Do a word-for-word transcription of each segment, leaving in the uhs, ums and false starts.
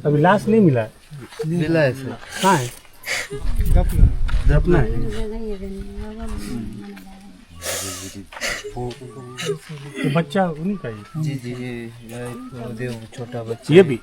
अभी लाश नहीं मिला। मिला है सर। कहाँ है? दफना है। तो बच्चा उन्हीं का ही। जी जी, ये, ये एक छोटा बच्चा, ये भी।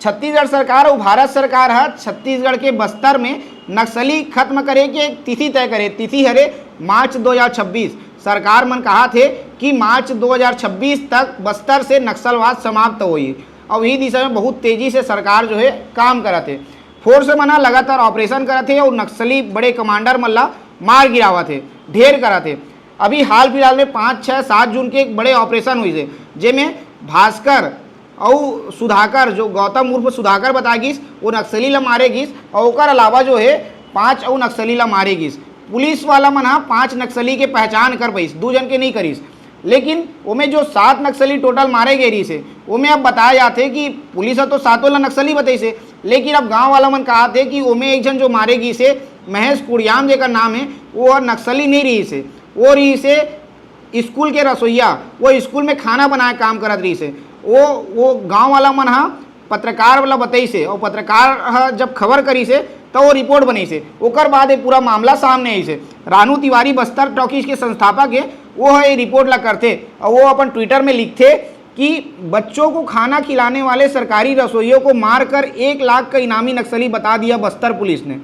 छत्तीसगढ़ सरकार अउ भारत सरकार ह छत्तीसगढ़ के बस्तर में नक्सली खत्म करे के एक तिथि तय करे। तिथि हरे मार्च दो हज़ार छब्बीस। सरकार मन कहा थे कि मार्च दो हज़ार छब्बीस तक बस्तर से नक्सलवाद समाप्त होही। अउ इही दिशा में बहुत तेजी से सरकार जो है काम करत हे। फोर्स मन ह लगातार ऑपरेशन करत हे अउ नक्सली बड़े कमांडर मन ला मार गिरावत हे, ढेर करत हे। अभी हाल फिलहाल में पाँच, छः, सात जून के एक बड़े ऑपरेशन हुई थे, जेमे भास्कर अउ सुधाकर, जो गौतम उर्फ सुधाकर बताए गिस, वो नक्सली ला मारे गिस, अउ ओकर अलावा जो है पाँच अउ नक्सली ला मारे गिस। पुलिस वाला मन ह पाँच नक्सली के पहचान कर पाइस, दू जन के नहीं करिस। लेकिन ओमे जो सात नक्सली टोटल मारे गए रहिस हे, ओमे अब बताया जाथे कि पुलिस ह तो सातों ला नक्सली बताइस हे, लेकिन अब गांव वाला मन कहा थे कि ओमे एक जन जो मारे गिस हे, महेश कुड़ियाम जेकर नाम है, वो ह नक्सली नहीं रहिस हे, वो रहिस हे स्कूल के रसोईया, वो स्कूल में खाना बनाए काम करत रहिस हे। वो वो गांव वाला मन ह पत्रकार वाला बताइस हे, और पत्रकार ह जब खबर करिस हे, तो वो रिपोर्ट बनाइस हे। ओकर बाद ये पूरा मामला सामने आइस हे। रानू तिवारी बस्तर टॉकीज के संस्थापक हे, वो ह ये रिपोर्ट ला करथे और वो अपन ट्विटर में लिखथे कि बच्चों को खाना खिलाने वाले सरकारी रसोइयों को मारकर एक लाख का इनामी नक्सली बता दिया बस्तर पुलिस ने।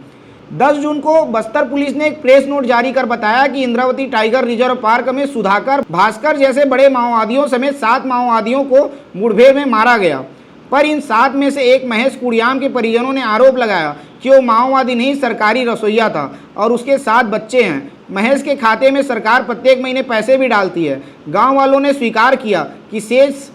दस जून को बस्तर पुलिस ने एक प्रेस नोट जारी कर बताया कि इंद्रावती टाइगर रिजर्व पार्क में सुधाकर, भास्कर जैसे बड़े माओवादियों समेत सात माओवादियों को मुठभेड़ में मारा गया। पर इन सात में से एक महेश कुड़ियाम के परिजनों ने आरोप लगाया कि वो माओवादी नहीं, सरकारी रसोइया था और उसके सात बच्चे हैं। महेश के खाते में सरकार प्रत्येक महीने पैसे भी डालती है। गांव वालों ने स्वीकार किया कि शेष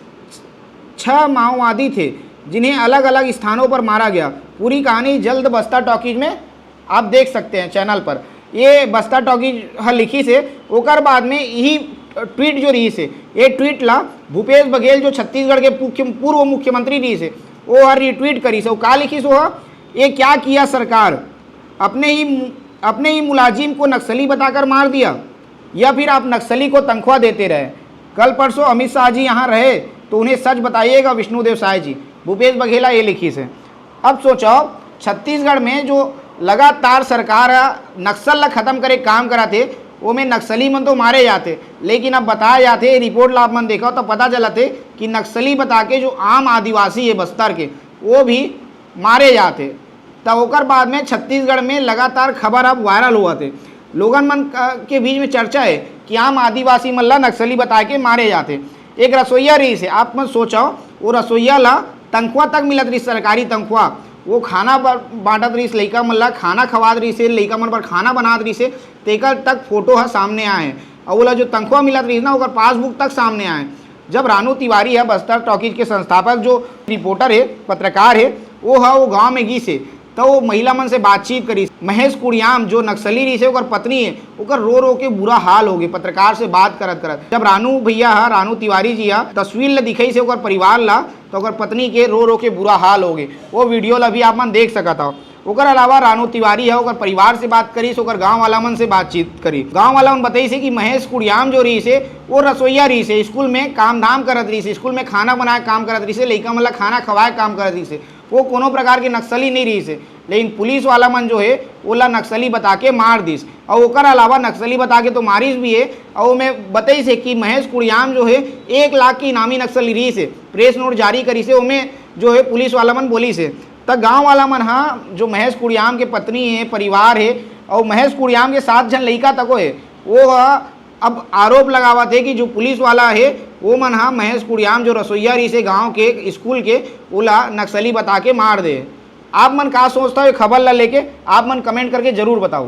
छह माओवादी थे, जिन्हें अलग-अलग स्थानों पर मारा गया। पूरी कहानी जल्द बस्ता टॉकीज में आप देख सकते हैं चैनल पर। ये बस्ता टॉकीज ह लिखिस हे, ओकर बाद में यही ट्वीट जो रहिस हे, ये ट्वीट ला भूपेश बघेल जो छत्तीसगढ़ के मुख्य-, पूर्व मुख्यमंत्री रहिस हे, वो हर रिट्वीट करिस हे। वो का लिखिस हे, ये क्या किया सरकार, अपने ही, अपने ही मुलाजिम को नक्सली बताकर मार दिया। या फिर आप नक्सली को तनख्वाह देते रहे। कल परसों अमित शाह जी यहाँ रहे तो उन्हें सच बताइएगा विष्णुदेव साय जी, भूपेश बघेला ये लिखिस हे। अब सोचो, छत्तीसगढ़ में जो लगातार सरकार ह नक्सल ला खत्म करे काम करत हे, ओमे नक्सली मन तो मारे जाथे, लेकिन अब बताया जाथे, रिपोर्ट ला आप मन देखो तो पता चलत हे कि नक्सली बता के जो आम आदिवासी हे बस्तर के, वो भी मारे जाथे। त ओकर बाद में छत्तीसगढ़ में लगातार खबर अब वायरल होवत हे। लोगन मन क-, के बीच में चर्चा हे कि आम आदिवासी मन ला नक्सली बता के मारे जाथे। एक रसोइया रहिस हे, आप मन सोचो, वो रसोइया ला तनख्वाह तक मिलत रहिस, सरकारी तनख्वाह। वो खाना ब-, बांटत रहिस, लइका मन ला खाना खवात रहिस हे, लइका मन बर खाना बनात रहिस हे, तेकर तक फोटो ह सामने आए हे। अउ ओला जो तनख्वाह मिलत रहिस ना, ओकर पासबुक तक सामने आए हे। जब रानू तिवारी ह, बस्तर टॉकीज के संस्थापक जो रिपोर्टर हे, पत्रकार हे, वो ह वो गांव में गिस हे, त वो महिला मन से बातचीत करिस। महेश कुड़ियाम जो नक्सली रहिस हे, ओकर पत्नी हे, ओकर रो रो के बुरा हाल हो गे पत्रकार से बात करत करत। जब रानू भैया ह, रानू तिवारी जी ह तस्वीर ल दिखाइस हे ओकर परिवार ला, त ओकर पत्नी के रो रो के बुरा हाल हो गे। वो वीडियो ला भी आप मन देख सकत हव। ओकर अलावा रानू तिवारी ह ओकर परिवार से बात करिस, ओकर गांव वाला मन से बातचीत करिस। गांव वाला मन बताइस हे कि महेश कुड़ियाम जो रहिस हे, वो रसोइया रहिस हे, स्कूल में काम धाम करत रहिस हे, स्कूल में खाना बनाए काम करत रहिस हे, लइका मन ला खाना खवाए काम करत रहिस हे। वो कोनो प्रकार के नक्सली नहीं रहिस हे, लेकिन पुलिस वाला मन जो हे, ओला नक्सली बता के मार दिस। अउ ओकर अलावा नक्सली बता के तो मारिस भी हे, अउ ओमे बताइस हे कि महेश कुड़ियाम जो हे, एक लाख के इनामी नक्सली रहिस हे, प्रेस नोट जारी करिस हे, ओमे जो हे पुलिस वाला मन बोलिस हे। त गांव वाला मन ह, जो महेश कुड़ियाम के पत्नी हे, परिवार हे, अउ महेश कुड़ियाम के सात झन लइका तको हे, वो ह अब आरोप लगावत हे कि जो पुलिस वाला हे, वो मन ह महेश कुड़ियाम जो रसोइया रहिस हे गांव के स्कूल के, ओला नक्सली बता के मार दे। आप मन का सोचता हो ये खबर ला लेके, आप मन कमेंट करके जरूर बताओ।